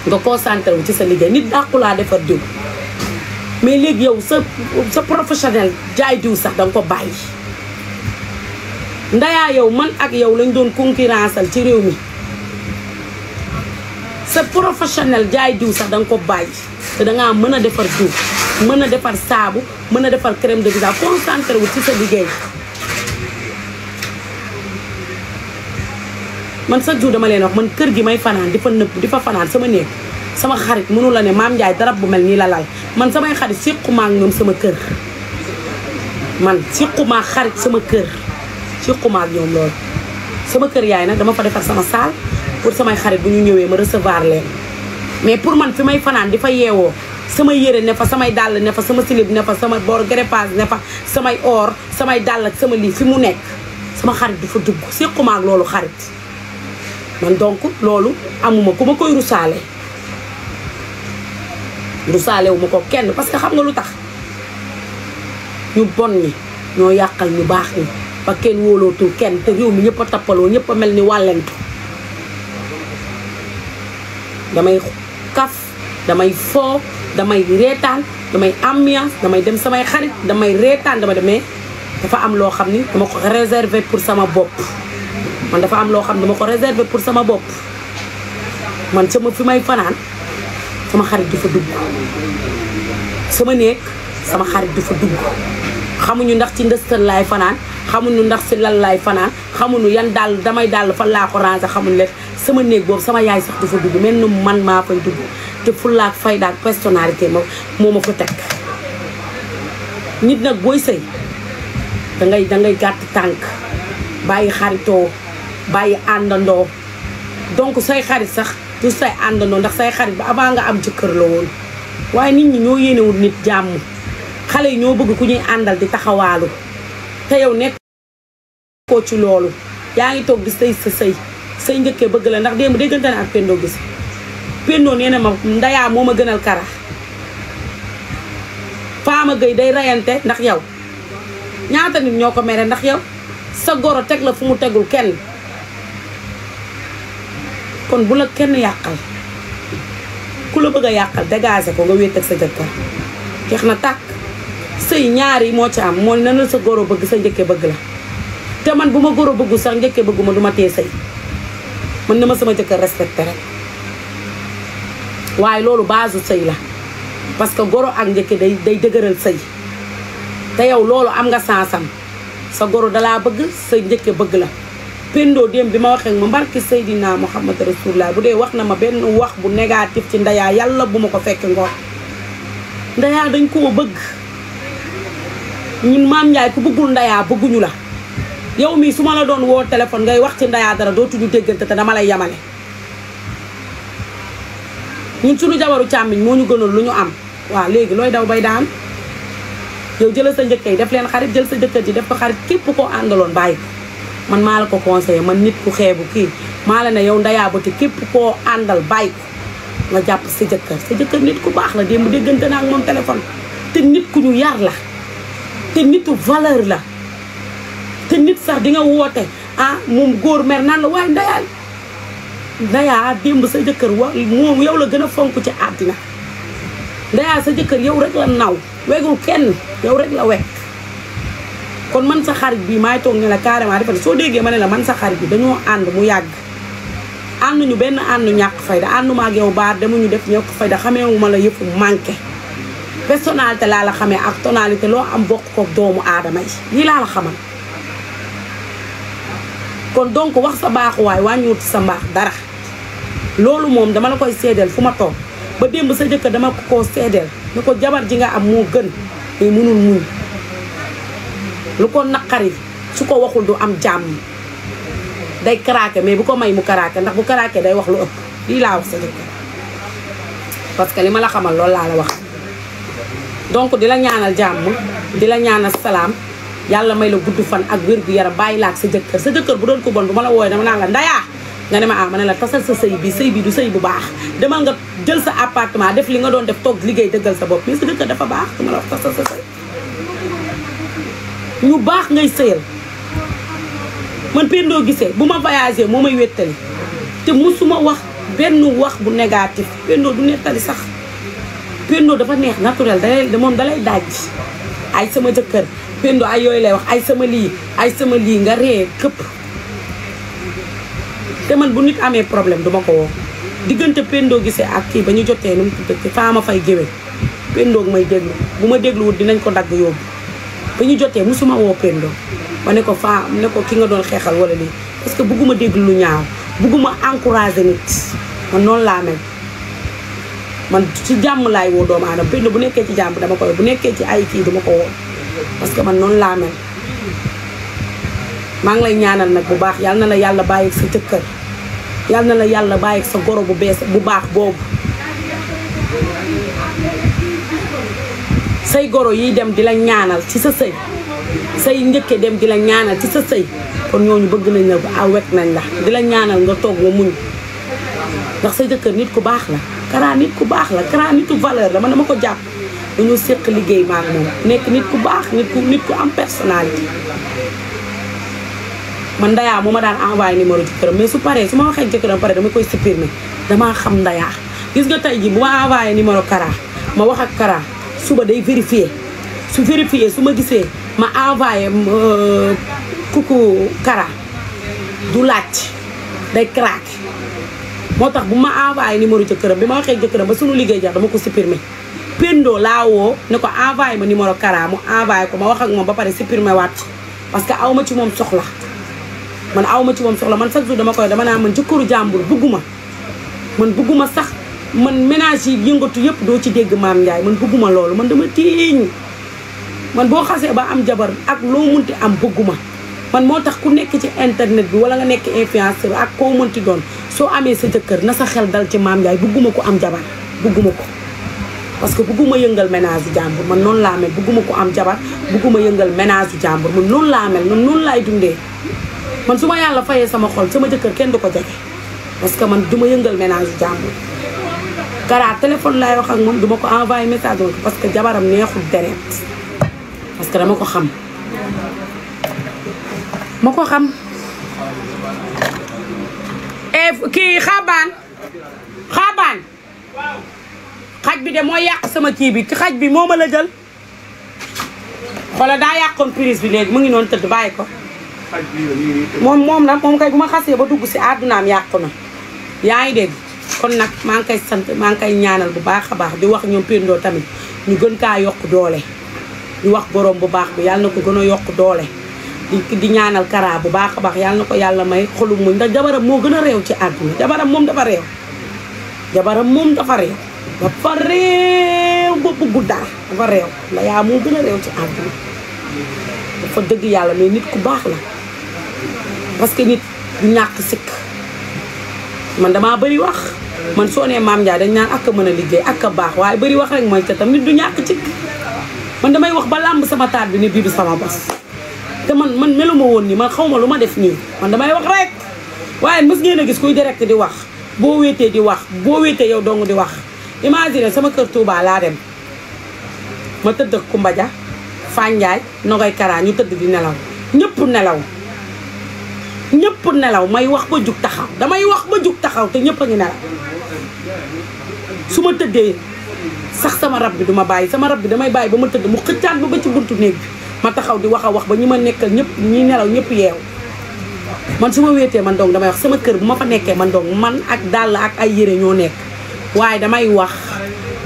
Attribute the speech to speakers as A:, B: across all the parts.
A: nga concentré wu ci sa liggéey nit dàqulaa defar diw mais léegi yow sa professionnel jaay diw sax danga ko bàyyi ndayaa yow man ak yow lañ doon concurrenceal ci réew mi sa professionnel jaay diw sax danga ko bàyyi te dangaa mën a defar diw mën a defar saabu mën a defar crème de visage concentré wu ci sa liggéey man chaque jour dama leen wax man kër gi may fanaan di fa nëpp di fa fanaan sama néeg sama xarit mënu la ne Mame Ndiaye darab bu mel nii la lal man samay xarit siquma ak ñoom sama kër man siquma xarit sama kër siquma ak ñoom loolu sama kër yaay nag dama fa defar sama salle pour samay xarit bu ñu ñëwee ma recevoir leen mais pour man fi may fanaan di fa yeewoo sama yére ne fa samay dàll ne fa sama slip ne fa sama bor greffage ne fa samay or samay dàll ak sama lii fi mu nekk sama xarit du fa dugg siquma ak loolu xarit man donc loolu amuma ku ma koy rusaale wu ma ko kenn parce que xam nga lu tax ñu bon ñi ñoo yàqal ñu baax ñi ba kenn wóolootul kenn te réew mi ñëpp a tappaloo ñëpp a mel ni wàllentu damay kaf damay foo damay reetaan damay ambiance damay dem samay xarit damay reetaan dama demee dafa am loo xam ni dama ko réserver pour sama bopp man dafa am loo xam ne dama ko réserver pour sama bopp man sama fi may fanaan sama xarit du fa dugg sama néeg sama xarit du fa dugg xamuñu ndax ci ndëstal laay fanaan xamuñu ndax ci lal laay fanaan xamuñu yan dàll damay dàll fan laa ko ranger xamuñu leen sama néeg boobu sama yaay sax du fa dugg mel ni man maa fay dugg te fullaak fayda ak personnalité moo ma fa teg nit nag booy sëy dangay gàtt tànk bàyyi xaritoo bàyyi àndandoo donc say xarit sax du say àndandoo ndax say xarit ba avant nga am jëkkër la woon waaye nit ñi ñoo yéenewul nit jàmm xale yi ñoo bëgg ku ñuy àndal di taxawaalu te yow nekk koo ci loolu yaa ngi toog di sëy sa say njëkkee bëgg la ndax démb déggante ne ak Pendo gis Pendo nee na ma ndayaa moo ma gënal kara Fama Gueye day rayante ndax yow ñaata nit ñoo ko mere ndax yow sa goro teg la fu mu tegul kenn kon bu la kenn yàqal ku la bëgg a yàqal dégager ko nga wéet ak sa jëkkër jeex na tàkk sëy ñaar yi moo ci am moo ne la sa goro bëgg sa njëkke bëgg la te man bu ma goro bëggu sax njëkke bëggu ma du ma tee sëy man na ma sama jëkkër respecté rek waaye loolu base sëy la parce que goro ak njëkke day dëgëral sëy te yow loolu am nga sansam sa goro dalaa bëgg sa njëkke bëgg la Pendo démb bi ma waxee ma mbarki Seydina Muhammad Rasulullah bu dee wax na ma benn wax bu négatif ci ndayaa yàlla bu ma ko fekk ngoor ndayaa dañ koo bëgg ñun Mame Ndiaye ku bëggul ndayaa bëgguñu la yow mii su ma la doon woo téléphone ngay wax ci ndayaa dara dootuñu déggante te dama lay yamale ñun suñu jabaru càmmiñ moo ñu gënal lu ñu am waaw léegi looy daw bay daan yow jëlal sa njëkkee def leen xarit jël sa jëkkër ji def ko xarit képp koo àndaloon bàyyi ko man maa la ko conseillé man nit ku xeebu kii maa la ne yow ndayaa ba te képp koo àndal bàyyi ko nga jàpp sa jëkkër nit ku baax la démb déggante naa ak moom téléphone te nit ku ñu yar la te nitu valeur la te nit sax di nga woote moom góor mer naan la waaye ndayaa démb sa jëkkër moom yow la gën a fonk ci àddina ndayaa sa jëkkër yow rek la naw wegul kenn yow rek la wekk kon man sa xarit bi maay toog ne la carrément dafa soo déggee ma ne la man sa xarit bi dañoo ànd mu yàgg ànduñu benn àndu ñàkk fayda ànduma ak yow baar demuñu def ñàkk fayda xameewuma la yëfu manqué personnalité laa la xamee ak tonalité loo am bokk ko doomu aadama yi lii laa la xamal kon donc wax sa baaxuwaay wàññiwut sa mbaax dara loolu moom dama la koy seedeel fu ma toog ba démb sa jëkkër dama ko koo seedeel ni ko jabar ji nga am moo gën mais mënul muñ lu ko naqari su ko waxul du am jàmm day craqué mais bu ko may mu craqué ndax bu craqué day wax lu ëpp lii laa wax sa jëkkër parce que li ma la xamal loolu laa la wax donc di la ñaanal jàmm di la ñaanal salaam yàlla may la gudd fan ak wér gu yaram bàyyi la ak sa jëkkër bu doon ko bon bu ma la wooyee dama naan la ndayaa nga ne ma ma ne la tasal sa sëy bi du sëy bu baax demal nga jël sa appartement def li nga doon def toog liggéey dëggal sa bopp mais sa jëkkër dafa baax dama la wax tasal sa sëy ñu baax ngay sëyal man Pendo gisee bu ma voyagé moo may wéttali te musuma wax benn wax bu négatif Pendo du nettali sax Pendo dafa neex naturel moom dalay daaj ay sama jëkkër Pendo ay yooyu lay wax ay sama lii nga ree këpp te man bu nit amee problème duma ko woo diggante Pendo gisee ak kii ba ñu jotee nu mu tuddati Fama Faye géwél Pendo may déglu bu ma dégluwut dinañ ko dagg yóbbu ba ñu jotee musuma woo Pendo ma ne ko ne ko ki nga doon xeexal wala lii parce que bugguma déglu lu ñaaw bugguma encourager nit man noonu laa mel man ci jàmm laay woo doomu aadama Pendo bu nekkee ci jàmm dama koy bu nekkee ci ay kii dama ko woo parce que man noonu laa mel maa ngi lay ñaanal nag bu baax yal na la yàlla bàyyi sa jëkkër yal na la yàlla bàyyi sa goro bu bees bu baax boobu say goro yi dem di la ñaanal ci sa sëy say njëkke dem di la ñaanal ci sa sëy kon ñooñu bëgg nañ la ba wekk nañ la di la ñaanal nga toog nga muñ ndax sa jëkkër nit ku baax la Kara nit ku baax la Kara nitu valeur la man dama ko jàpp dañoo séq liggéey maak moom nekk nit ku baax nit ku am personnalité man Ndayaa moo ma daan envoyé numéro jëkkëram mais su paree su ma waxee jëkkëram pare dama koy supprimer damaa xam Ndayaa gis nga tey ji bu ma envoyé numéro Kara ma wax ak Kara suba day vérifier su vérifier su ma gisee ma envoyé kuku Kara du laaj day craqué moo tax bu ma envoyé numéro jëkkëram bi ma waxee jëkkëram ba sunu liggéey jax dama ko supprimer Pendo laa woo ne ko envoyé ma numéro Kara mu envoyé ko ma wax ak moom ba pare supprimer waat parce que aw ma ci moom soxla man awma ci moom soxla man chaque jour dama naa man jëkkëru jàmbur bugguma sax man ménage yi yëngatu yëpp doo ci dégg Maam Ndiaye man bugguma loolu man dama tiiñ man boo xasee ba am jabar ak loo munti am bugguma man moo tax ku nekk ci internet bi wala nga nekk influenceur ak koo munti doon soo amee sa jëkkër na sa xel dal ci Maam Ndiaye bugguma ko am jabar bugguma ko parce que bugguma yëngal ménage u jàmbur man noonu laa mel bugguma ko am jabar bugguma yëngal ménage u jàmbur man noonu laa mel man noonu laay dundee man su ma yàlla fayee sama xol sama jëkkër kenn du ko jege parce que man du ma yëngal ménage u jàmbur Kara téléphone laay wax ak moom duma ko envoyé message parce que jabaram neexul deret parce que dama ko xam kii xaabaan xaj bi de mooy yàq sama kii bi xaj bi moo ma la jël xoolal daa yàqoon prise bi léegi mu ngi noonu tëdd bàyyi ko moom kay bu ma xasee ba dugg si àddunaam yàqu na yaa ngi dégg kon nag maa ngi koy sant maa ngi koy ñaanal bu baax a baax di wax ñoom Pendo tamit ñu gën kaa yokk doole di wax borom bu baax bi yàlla na ko gën a yokk doole di ñaanal Kara bu baax a baax yàlla na ko yàlla may xolu muñ ndax jabaram moo gën a réew ci àdduna jabaram moom dafa réew dafa réew ba bëggu dara dafa réew la yaa moo gën a réew ci àdduna dafa dëgg yàlla mais nit ku baax la parce que nit du ñàkk sikk man damaa bëri wax man soo nee Maam Ndiaye dañ naan ak a mën a liggéey ak a baax waaye bëri wax rek mooy te tam nit du ñàkk sikk man damay wax ba làmb sama taat bi ne bii du sama bos te man meluma woon nii man xaw ma lu ma def nii man damay wax rek waaye mës ngeen a gis kuy direct di wax boo wéetee di wax boo wéetee yow dong di wax imagine sama kër Touba laa dem ma tëdd ak Kumba Dia Fandiaye Nogoy Kara ñu tëdd di nelaw ñëpp nelaw may wax ba jug taxaw damay wax ba jug taxaw te ñëpp a ngi nelaw su ma tëddee sax sama rab bi duma bàyyi sama rab bi damay bàyyi ba ma tëdd mu xëccaat ba ci buntu néeg bi ma taxaw di wax a wax ba ñi ma nekkal ñëpp ñi nelaw ñëpp yeew man su ma wéetee man dong damay wax sama kër bu ma fa nekkee man dong man ak dàll ak ay yére ñoo nekk waaye damay wax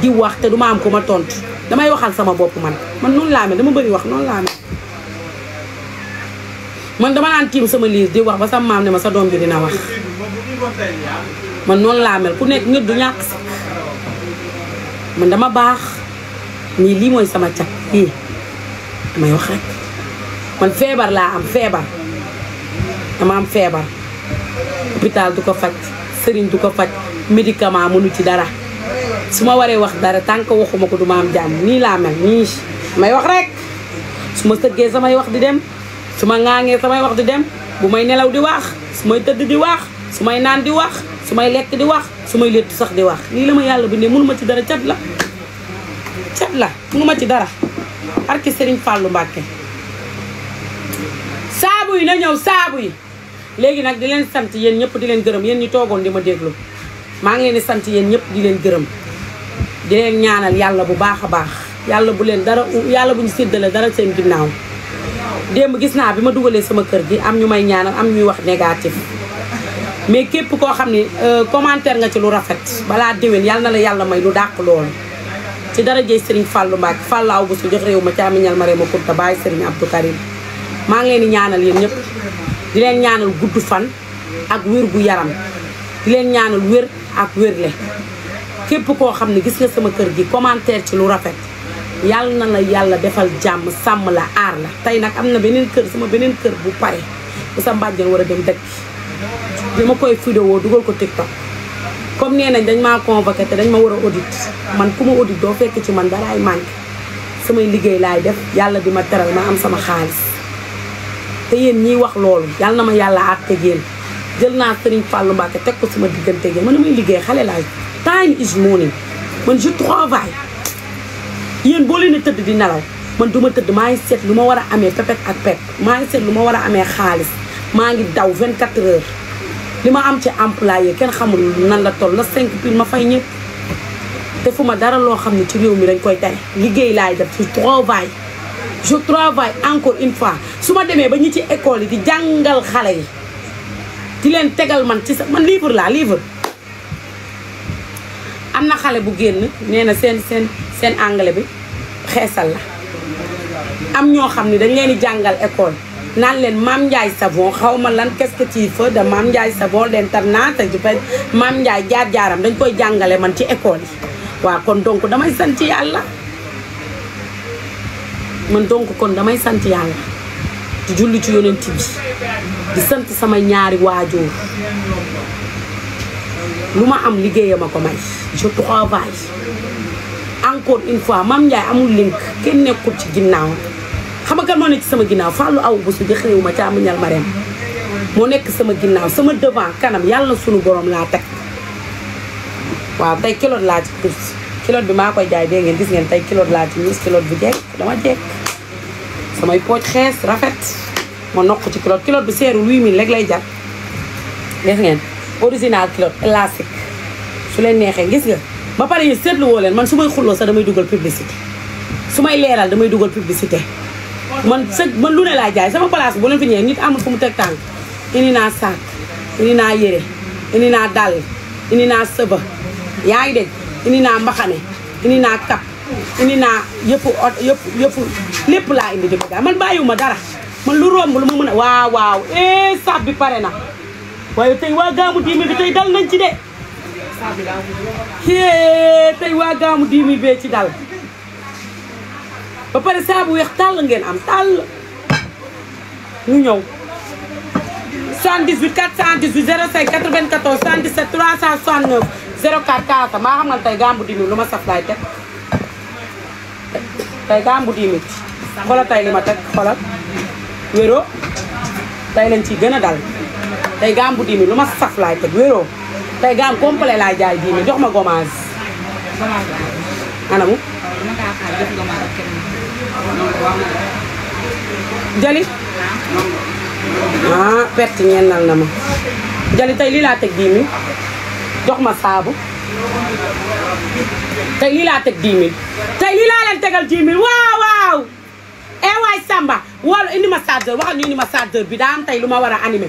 A: di wax te duma am ko ma tontu damay waxal sama bopp man noonu laa mel dama bëri wax noonu laa mel man dama naan tiim sama liis di wax ba sama maam ne ma sa doom bi dina wax man noonu laa mel ku nekk nit du ñàkk si man dama baax nii lii mooy sama cat lii damay wax rek man feebar laa am dama am feebar hôpital du ko faj sëriñ du ko faj médicament mënu ci dara su ma waree wax dara tant que waxuma ko du ma am jàmm nii laa mel nii may wax rek su ma sëggee samay wax di dem su ma ŋaangee samay wax di dem bu may nelaw di wax su may tëdd di wax su may naan di wax su may lekk di wax su may létt sax di wax lii la ma yàlla bindee mënuma ci dara cat la mënuma ci dara barke Serigne Fallou Mbacké saabu yi na ñëw saabu yi léegi nag di leen sant yéen ñëpp di leen gërëm yéen ñi toogoon di ma déglu maa ngi leen di sant yéen ñëpp di leen gërëm di leen ñaanal yàlla bu baax a baax yàlla bu leen dara yàlla bu ñu séddale dara seen ginnaaw démb gis naa bi ma dugalee sama kër gi am ñu may ñaanal am ñuy wax négatif mais képp koo xam ne commentaire nga ci lu rafet balaa déwén yàlla na la yàlla may lu dàq loolu ci darajey Serigne Fallou Mbacke Fallaaw bu su jox réew ma caamiñal ma réew ma Kunta bàyyi Serigne Abdou Karim maa ngi leen di ñaanal yéen ñëpp di leen ñaanal gudd fan ak wér gu yaram di leen ñaanal wér ak wérle képp koo xam ne gis nga sama kër gi commentaire ci lu rafet yàlla na la yàlla defal jàmm sàmm la aar la tey nag am na beneen kër sama beneen kër bu pare bu sa mbàjjen war a dem dëkk dama koy vidéo dugal ko TikTok comme nee nañ dañ maa convoqué te dañ ma war a audit man ku ma audit doo fekk ci man daraay manqué samay liggéey laay def yàlla di ma teral ma am sama xaalis te yéen ñiy wax loolu yàlla na ma yàlla àtte yéen jël naa Serigne Fallou Mbacke teg ko sama diggante yéen man damay liggéey xale laay time is money man je travaille yéen boo leen a tëdd di nelaw man du ma tëdd maa ngi seet lu ma war a amee pepet ak pep maa ngi seet lu ma war a amee xaalis maa ngi daw 24 heures li ma am ci employé kenn xamul nan la toll la 5 pile ma fay ñëpp te fu ma dara loo xam ne ci réew mi dañ koy tere liggéey laay def je travaille encore une fois su ma demee ba ñi ci école yi di jàngal xale yi di leen tegal man ci sa man livre laa livre am na xale bu génn nee na seen anglais bi xeesal la am ñoo xam ne dañ leen di jàngal école naan leen Mame Ndiaye Savon xaw ma lan qu'est-ce que tu fais de Mame Ndiaye Savon l'internat te ju fay Mame Ndiaye jaar-jaaram dañ koy jàngale man ci école yi waaw kon donc damay sant yàlla man donc kon damay sant yàlla di julli ci yonent bi di sant sama ñaari waajur lu ma am liggéeyam a ko may je travaille encore une fois Mame Ndiaye amul link kenn nekkul ci ginnaaw xam nga kan moo nekk ci sama ginnaaw Fallou aw bu su di xëewu ma caa muñal ma rem moo nekk sama ginnaaw sama devant kanam yàlla na sunu borom laa teg waaw tey kilote laa ci plus kilote bi maa koy jaay dégg ngeen gis ngeen tey kilote laa ci ñuus kilote bu jekk dama jekk samay pooj xees rafet ma nokk ci kilote bi seeru 8000 rek lay jar gis ngeen original kilote élastique su leen neexee gis nga ba pare yi seetlu woo leen man su may xulloo sax damay dugal publicité su may leeral damay dugal publicité man lu ne laa jaay sama place bu leen fi ñëwee nit amul fu mu teg tànk indi naa saak indi naa yére indi naa dàll indi naa sëba yaa ngi dégg indi naa mbaxane indi naa kap indi naa yëpp lépp laa indi di ko jaay man bàyyiwuma dara man lu romb lu ma mën a waaw sab bi pare na waaye tey waa gaamu 10 000 bi tey dal nañ ci de tey waa gaamu 10 000 bee ci dal ba pare saabu weex tàll ngeen am tàll ñu ñëw 78 418 05 94 77 369 04 40 maa xam nga tey gaamu 10 000 lu ma saf laay teg tey gaamu 10 000 xoolal tey li ma teg xoolal wéro tey lañ ciy gën a dal tey gaamu 10 000 lu ma saf laay teg wéro tey gaam complet laay jaay 10 000 jox ma gommage anamu jali perte ñennal na ma jali tey lii laa teg 10 000 jox ma saabu tey lii laa teg 10 000 tey lii laa leen tegal 10 000 waaw waay Samba wala indi ma chargeur waxal ñu indi ma chargeur bi daa am tey lu ma war a animé